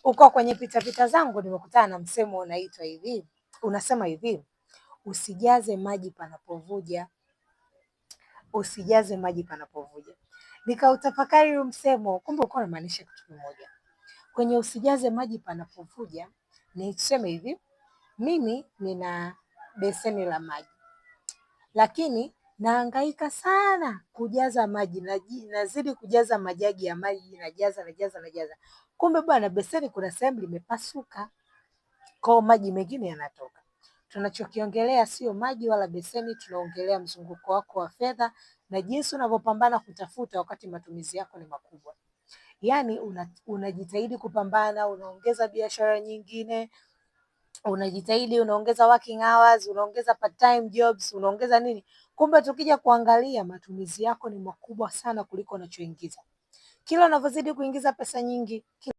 Uko kwenye pitapita zangu nimekutana na msemo unaitwa hivi, unasema hivi, usijaze maji panapovuja, usijaze maji panapovuja. Nikautafakari huu msemo, kumbe ulikuwa unamaanisha kitu kimoja. Kwenye usijaze maji panapovuja, ni tuseme hivi, mimi nina beseni la maji, lakini nahangaika sana kujaza maji, nazidi kujaza majagi ya maji, najaza najaza najaza, kumbe bwana beseni kuna sehemu limepasuka, kwao maji mengine yanatoka. Tunachokiongelea sio maji wala beseni, tunaongelea mzunguko wako wa fedha na jinsi unavyopambana kutafuta wakati matumizi yako ni makubwa. Yaani unajitahidi kupambana, unaongeza biashara nyingine, unajitahidi unaongeza working hours, unaongeza part time jobs, unaongeza nini. Kumbe tukija kuangalia matumizi yako ni makubwa sana kuliko unachoingiza. Kila unavyozidi kuingiza pesa nyingi, kila